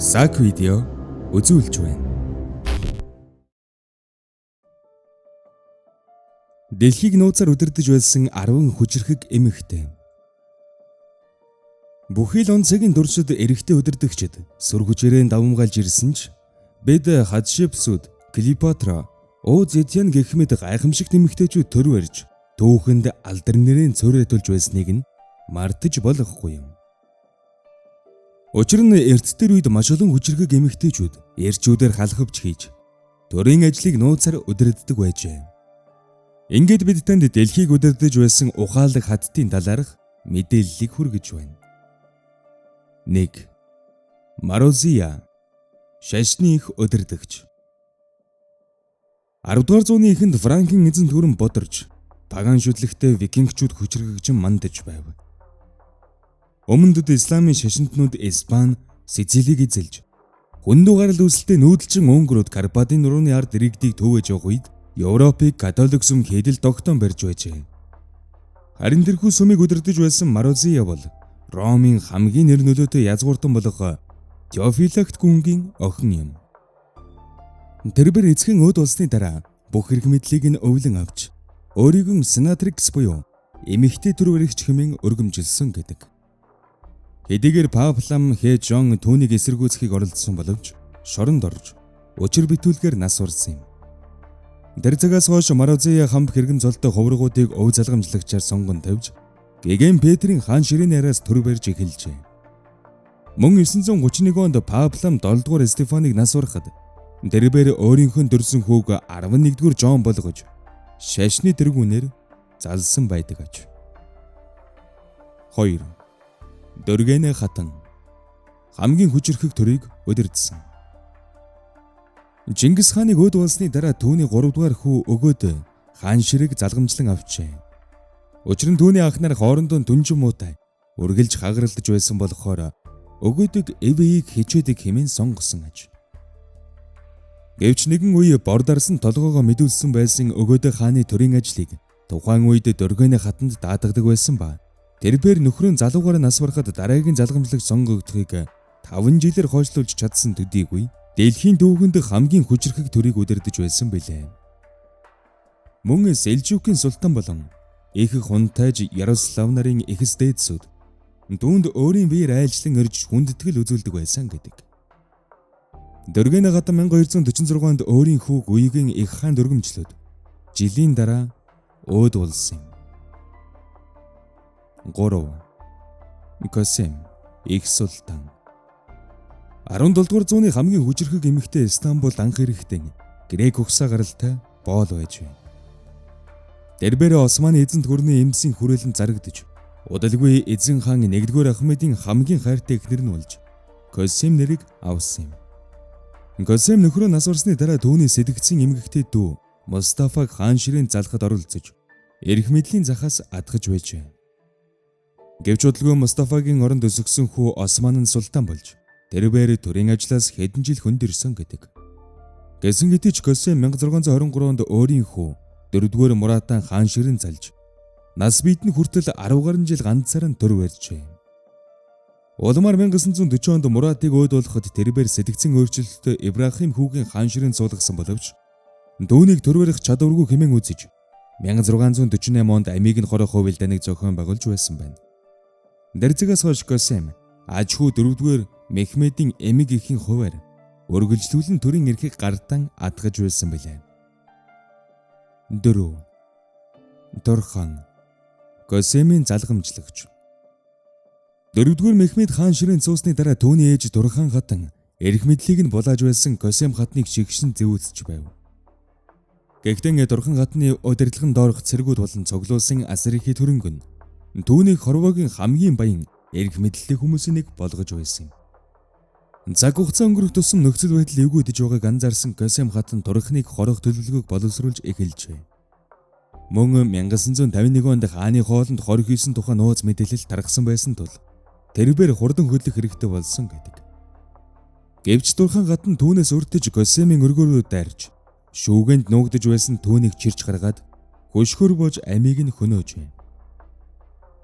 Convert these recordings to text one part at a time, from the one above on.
Сак видео үзүүлж байна. Дэлхийг нууцаар удирдах байсан 10 хүчирхэг эмэгтэй. Бүхий л он цагийн туршид эрэгтэй удирдагчид сүр хүчээрээ давамгайлж ирсэн ч бид Хатшепсут, Клеопатра, Оо Зэтян гэх мэт гайхамшигт эмэгтэйчүүд төр барьж түүхэнд алдар нэрийн цуурайтуулж байсныг нь мартаж болохгүй юм. Учир нь эрт тэр үед маш олон хүчирхэг эмэгтэйчүүд эрчүүдээр халахвч хийж төрийн ажлыг нууцаар удирддаг байжээ. Ингээд бид танд дэлхийг удирдах байсан ухаалаг хаттын талаарх мэдээллийг хүргэж байна. 1. Марозия, шашны их удирдагч. 10 дугаар зууны эхэнд Франкийн эзэн төрөн бодорж, паган шүтлэгтэй викингчүүд хүчрхэгжин мандаж байв. Өмнөд исламын шашинтнууд Испани, Сицилийг эзэлж, хүндүү гарал үүсэлтэй нүүдэлчин Унгрууд Карпатын нурууны ард иргэдийг төвөж явах үед Европыг католик сүм хэдэл тогтоон барьж байжээ. Харин тэрхүү сүмийг удирдах байсан Марозия бол Ромын хамгийн нэр нөлөөтэй язгууртан болох Теофилакт гүнгийн охин юм. Тэрбэр эцхэн өөд болсны дараа бүх эрх мэдлийг нь өвлөн авч өөрийгөө сенатрикс буюу эмэгтэй төр баригч хэмээн өргөмжилсөн гэдэг. Хэдийгээр Пап лам Хэ Жон түүнийг эсэргүүцэхийг оролдсон боловч шоронд орж учир битүүлгээр нас барсан юм. Тэр цагаас хойш Марозия хамт хэргэн цолтой ховрогуудыг өв залгамжлагчаар сонгон тавьж Гэгээн Петрийн хаан ширээний араас төр барьж эхэлжээ. Мөн 931 онд Пап лам 7 дугаар Стефаныг нас барахад тэрбээр өөрийнхөө төрсөн хүүг 11-р Жон болгож шашны тэргүүнээр залсан байдаг аж. 2. Дөргэнэ хатан хамгийн хүчирхэг төрийг удирдсан. Чингис хааныг өөд болсны дараа түүний 3 дугаар хүү өгөөд хаан ширээг залгамжлан авчээ. Учир нь түүний ах нар хоорондоо түнжин муутай үргэлж хагаралдаж байсан болохоор өгөөдөг эвэйг хичээдэг хэмээн сонгосон аж. Гэвч нэгэн үе бор дарсан толгоогоо мэдүүлсэн байсан өгөөдө хааны төрийн ажлыг тухайн үед Дөргөнэ хатанд даатгадаг байсан ба тэрбээр нөхрөө залуугаар нас барахад дараагийн залгамжлагч сонгогдохыг 5 жилээр хойшлуулж чадсан төдийгүй дэлхийн түүхэнд хамгийн хүчирхэг төрийг удирдах байсан билээ. Мөн Селжукийн султан болон их хунтайж Ярослав нарын эхэс дээдсүүд түүнд өөрийн биеэр айлчлан ирж хүндэтгэл үзүүлдэг байсан гэдэг. Дөргэнэ хатан 1246 онд өөрийн хүүг үеийн их хаан дөргөмжлөөд жилийн дараа өөд болсон юм. 3. Косем их султан. 17 дугаар зууны хамгийн хүчирхэг эмэгтэй Стамбул анх ирэхдээ грек угсаа гаралтай боол байж байна. Тэрбээр Османы эзэнт гүрний эмсийн хүрээлэн зарагдаж, удалгүй эзэн хаан 1-р Ахмедийн хамгийн хайртай эхнэр нь болж Косем нэрийг авсан юм. Косем нөхрөө нас барсны дараа түүний сэтгцийн эмгэгтэй дүү Мустафаг хаан ширээнд залхад оролцож, эрх мэдлийн захаас адгаж байжээ. Гэвч удалгүй Мустафагийн оронд өсгсөн хүү Осман нь султан болж, тэрбээр төрийн ажлаас хэдэн жил хөндөрсөн гэдэг. Гэсэн хэдий ч Косем 1623 онд өөрийн хүү 4-р Муратан хаан ширээн залж, нас биед нь хүртэл 10 гаруй жил ганцаараа төр барьжээ. Улмаар 1940 онд Муратыг өөд болоход тэрбээр сэтгцэн өөрчлөлтөд Ибрахим хүүгийн хаан ширээнд суулгасан боловч түүнийг төр барих чадваргүй хэмээн үзэж 1648 онд амийг нь хорох хувил данийг зохион байгуулж байсан байна. Дэрцгээс хойш Косем аж хүү 4-р Мехмедийн эмэг эхийн хуваар үргэлжлүүлэн төрийн эрхийг гартан адгаж байсан билээ. 4. Турхан Косемийн залгамжлагч. 4-р Мехмед хаан ширээнд суусны дараа түүний ээж Турхан хатан эрх мэдлийг нь булааж байсан Косем хатныг шигшин зэвүүцэж байв. Гэхдээ Турхан хатны удирдлагын доорх цэргүүд болон цуглуулсан асар их хөрөнгө нь түүнийг хорвоогийн хамгийн баян эрх мэдэлтэй хүмүүсийн нэг болгож байсан юм. Цаг хугацаа өнгөрөх тусам нөхцөл байдал эвгүйдэж байгааг анзаарсан Косем хатан Турханыг хорох төлөвлөгөөг боловсруулж эхэлжээ. Мөн 1951 онд хааны хоолнд хор хийсэн тухай нууц мэдээлэл тархсан байсан тул тэрбээр хурдан хөдлөх хэрэгтэй болсон гэдэг. Гэвч Турхан хатан түүнээс өртөж Косемийн өргөөрөө дайрч шүүгэнд нуугдаж байсан түүнийг чирч гаргаад хөшгөр бож амийг нь хөнөөжээ.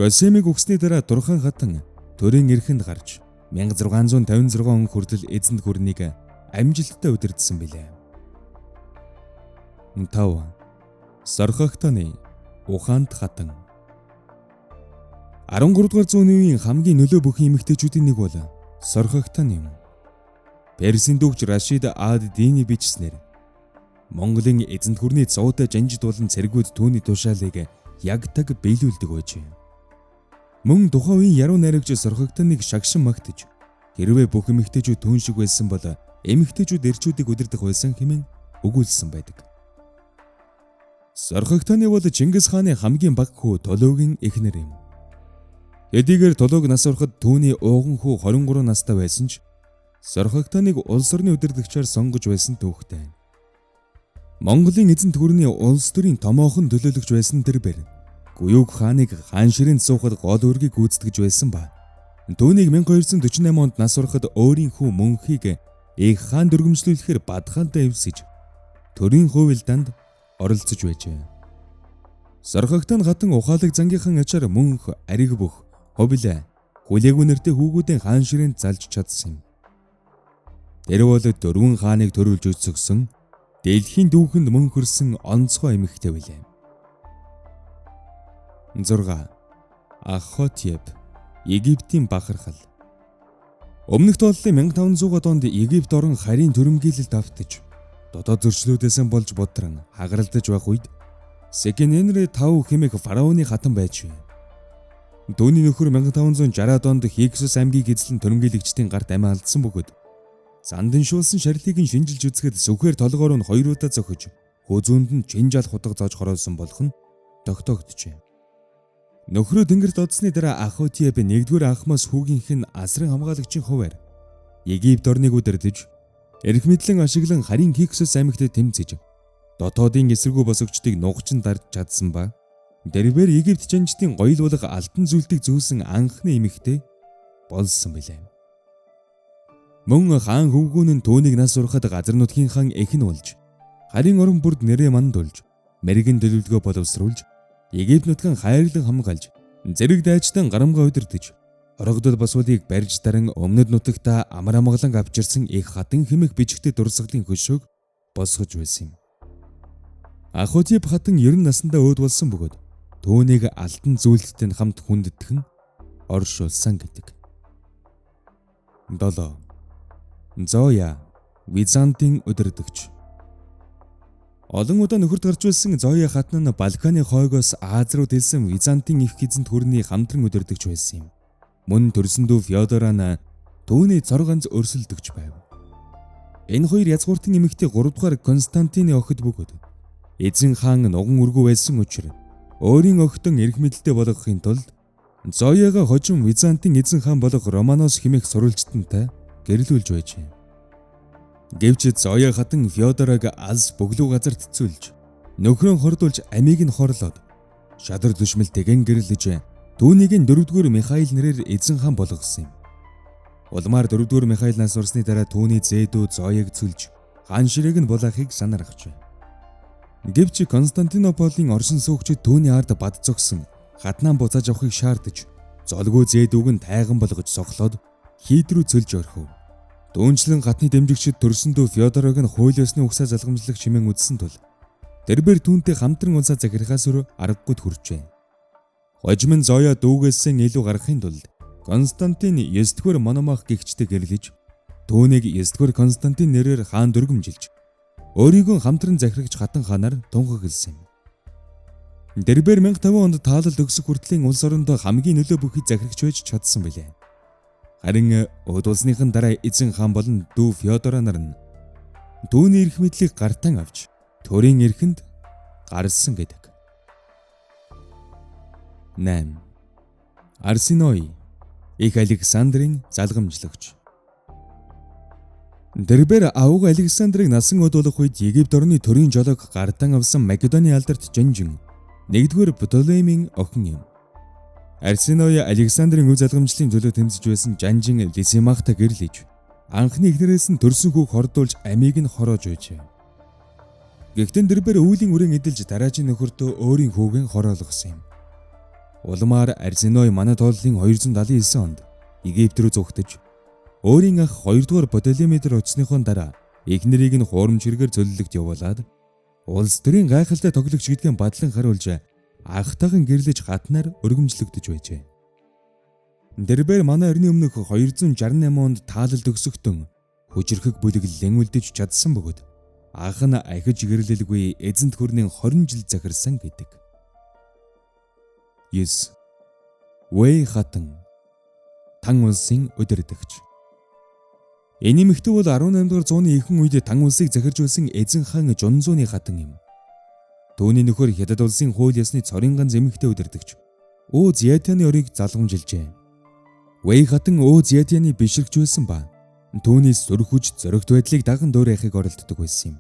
Косемийг өгсний дараа Турхан хатан төрийн эрхэнд гарч 1656 он хүртэл эзэнт гүрнийг амжилттай удирдсан билээ. 5. Сорхогтоны Ухаант хатан. 13 дугаар зууны үеийн хамгийн нөлөө бүхэн эмэгтэйчүүдийн нэг бол Сорхогтон юм. Персийн дүүгч Рашид ад-Дини бичснээр Монголын эзэнт гүрний зуутай жанжид болон цэргүүд түүний тушаалыг яг таг биелүүлдэг байжээ. Мөн тухайн үеийн яруу найрагч Сорхогтоныг шагшин магтаж, хэрвээ бүх эмэгтэйчүүд түүн шиг байсан бол эмэгтэйчүүд эрчүүдийг удирдах байсан хэмээн өгүүлсэн байдаг. Сорхогтоны бол Чингис хааны хамгийн бага хүү Толугийн эхнэр юм. Хэдийгээр Толуг нас барахад түүний ууган хүү 23 настай байсан ч Сорхогтоныг улс орны удирдагчаар сонгож байсан түүхтэй. Монголын эзэнт гүрний улс төрийн томоохон төлөөлөгч байсан тэрбэр Гуюг хааныг хаан ширээнд суухад гол үүргийг гүйцэтгэж байсан ба түүнийг 1248 онд нас барахад өөрийн хүү Мөнхийг их хаан дүрмжлүүлэхээр Бадхаантай эвсэж төрийн хувилдаанд оролцож байжээ. Сорхогтон хатан ухаалаг зангийнхан ачаар Мөнх, Ариг бүх, Ховилаа, хүлээгүй нэртэй хүүгүүдийн хаан ширээнд залж чадсан юм. Тэр бол дөрвөн хааныг төрүүлж өсгсөн дэлхийн дүүхэнд мөн хөрсөн онцгой эмэгтэй билээ. 6. Ахотеп, Египтийн бахархал. Өмнөх тооллын 1500 онд Египт орон харийн төрөмгийлэлд автаж дотоод зөрчлүүдээс болж бодрон хагаралдаж байх үед Секененре 5 хэмээх фараоны хатан байжээ. Түүний нөхөр 1560-ад онд Хиксос аймгийг эзлэн төрөмгийлэгчдийн гарт амиа алдсан бөгөөд занданшуулсан шарлыг нь шинжилж үзэхэд сүхээр толгоор нь хоёр удаа зохиж хөө зүүнд нь чинжаал хутга зоож хороолсон болох нь тогтоогджээ. Нөхрөө тэнгэрт одсны дараа Ахотеп нэгдүгээр Ахмос хүүгийнх нь асран хамгаалагчийн хуваар Египт орныг удирдах, эрх мэдлэн ашиглан харийн Хиксос аймагт тэмцэж дотоодын эсэргүү босогчдыг нугчин дарж чадсан ба дэрвэр Египт жанждын гоёл болох алтан зүйлтийг зүүсэн анхны эмэгтэй болсон билээ. Мөн хаан хөвгүүн нь түүнийг нас урахад газар нутгийн хаан эх нь болж харийн орон бүрд нэрээ мандуулж мэрэгэн төлөвлөгөө боловсруулж Египт нутгийн хайрлан хамгаалж зэрэг дайчдан гарамгаа удирдах, орогдол босуулыг барьж даран өмнөд нутагта амар амгалан авчирсан их хатан хэмээх бичгтээ дурсгалын хөшөөг босгож байсан юм. Ахотеп хатан 90 наснда өөд болсон бөгөөд түүнийг алтан зүйлттэй хамт хүндэтгэн оршуулсан гэдэг. 7. Зоя, Византын удирдагч. Олон удаа нөхөрт гарч байсан Зоя хатан нь Балканы хойгоос Аз руу дэлсэн Византын их эзэнт гүрний хамтран удирдагч байсан юм. Мөн төрсөн дүү Феодора нь түүний цор ганц өрсөлдөгч байв. Энэ хоёр язгууртын эмэгтэй 3 дугаар Константины охид бөгөөд эзэн хаан нуган өргүү байсан учраас өөрийн охидон эрх мэдэлтэй болгохын тулд Зояга хожим Византын эзэн хаан болох Романос хэмээх сурвалжтантай гэрлүүлж байжээ. Гэвч Зоя хатан Феодорог алс бөглүү газарт цүүлж нөхрөө хордуулж амийг нь хорлоод шадар түшмэл тэгэн гэрлэж түүнийг нь 4-р Михаил нэрээр эзэн хаан болгосон юм. Улмаар 4-р Михаил нас урсны дараа түүний зээ дүү Зояг цөлж хаан ширээг нь булаахыг санаархжээ. Гэвч Константинополийн оршин суугчид түүний ард бад зогсон хатнаа буцааж авахыг шаардаж золгүй зээ дүүг нь тайган болгож сохлоод хийд рүү цөлж орхив. Дүүнчлэн гатны дэмжигчид төрсөн дүү Феодорог нь хууль ёсны угсаа залгамжлах чимээн үзсэн тул тэрбэр түүнтэй хамтран улсаа захирахаас өөр аргагүйд хүрчээ. Хожим нь Зоя дүүгээсээ илүү гаргахын тулд Константин 9-р Мономах гэгчтэй гэрлэж түүнийг 9-р Константин нэрээр хаан дүргэмжилж өөрийгөө хамтран захирагч хатан хаанаар тунхагласан юм. Дэрбэр 1050 онд таалал төгсөх хүртлийн улс орондоо хамгийн нөлөө бүхий захирагч байж чадсан билээ. Харин өөд улсныхан дараа эзэн хаан болон дүү Феодора нар нь түүний эрх мэдлийг гартан авч төрийн эрхэнд гарсан гэдэг. 8. Арсеной, их Александрын залгамжлагч. Дэрбэр авга Александрыг насан өд болох үед Египт орны төрийн жолоог гартан авсан Македоны алдарт жанжин 1-р Птолемийн охин юм. Арсеной Александрын үе залгамжлалын төлөө тэмцэж байсан жанжин Лисимахта гэрлэж анхны эхнэрээс нь төрсөн хүүг хордуулж амийг нь хороож байжээ. Гэхдээ дэрбэр өвлийн үрэн эдэлж дараачийн нөхөртөө өөрийн хүүгийн хороолгосон юм. Улмаар Арсеной манай тооллын 279 онд Египт рүү зүгтэж Өөрийн ах 2-р Птолемидор очсныхон дараа эхнэрийг нь хуурамч хэрэгээр цөллөгт явуулаад улс төрийн гайхалтай тоглогч гэдгийг бадлан харуулж ахтайхан гэрлэж хатнаар өргөмжлөгдөж байжээ. Дэрбээр манай эртний өмнөх 268 онд таалал төгсөгтөн хүчирхэг бүлэглэн үлдэж чадсан бөгөөд ах нь ахиж гэрлэлгүй эзэнт хөрнийн 20 жил захирсан гэдэг. 9. Вэй хатан Тан улсын удирдагч. Энэ эмэгтэй бол 18 дугаар зууны ихэнх үед Тан улсыг захирч байсан эзэн хаан Жунзууны хатан юм. Түүний нөхөр Хятад улсын хууль ёсны цорын ганц эмэгтэй удирдагч Өө Зятяны орыг залгамжилжээ. Вэй хатан Өө Зятяны бишрэгч байсан ба түүний сүр хүч зоригт байдлыг даган дуурайхыг оролддог байсан юм.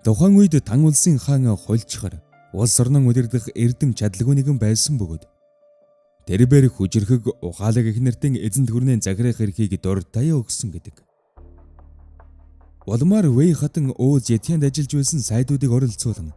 Тухайн үед Тан улсын хаан хулчхар улс орнон удирдах эрдэм чадалгүй нэгэн байсан бөгөөд тэрбээр хүчирхэг ухаалаг их нэртэн эзэнт гүрнээ захирах эрхийг дуртай өгсөн гэдэг. Улмаар Вэй хатан Өө Зятянд ажиллаж байсан сайдуудыг оролцуулан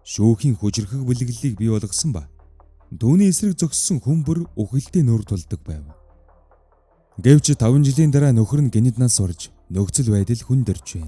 шүүхийн хүчирхэг бүлэглэлийг бий болгосон ба түүний эсрэг зогссон хүн бүр үхэлдээ нүүр тулдаг байв. Гэвч 5 жилийн дараа нөхөр нь гэнэт нас орж нөхцөл байдал хүндэрчээ.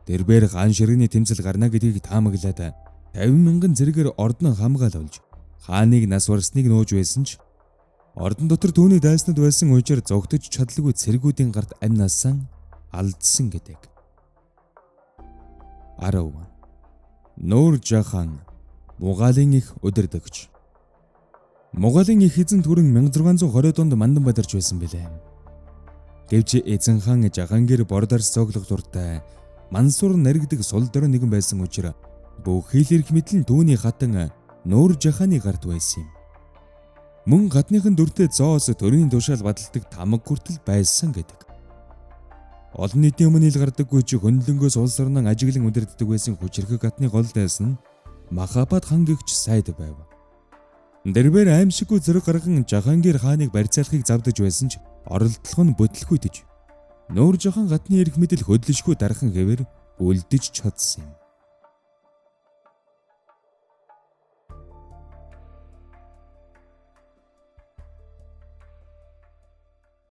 Тэрбээр хаан ширгэний тэмцэл гарна гэдгийг таамаглаад 50 мянган зэрэгээр ордон хамгаалуулж хааныг нас барсныг нууж байсан ч ордон дотор түүний дайснууд байсан учир зогтож чадалгүй цэргүүдийн гарт амь насаа алдсан гэдэг. 10. Нуур Жахан Мугалын их удирдагч. Мугалын их эзэн түрэн 1620 онд Мандан бадарч байсан билээ. Гэвч эзэн хаан Жахангир Бордарс цоглох дуртай Мансур наригдаг сул дорой нэгэн байсан учраас бүх хил эрх мэдэл нь түүний хатан Нуур Жаханы гарт байсан юм. Мөн гадныхан дүртэй зоос төрийн тушаал бадалдаг тамаг хүртэл байсан гэдэг. Олон нийтийн өмнө ил гардаггүй ч хөндлөнгөөс улс орнон ажиглан удирддаг байсан хүчирхэг гадны гол дайсан нь Махабад хан гэгч сайд байв. Дэрбээр аимшиггүй зэрэг гарган Жахангир хааныг барьцаалахыг завдаж байсан ч оролдлого нь бүтлгүүтэж Нуур Жахан гадны эрх мэдэл хөдлөшгүй дархан хэвээр үлдэж чадсан юм.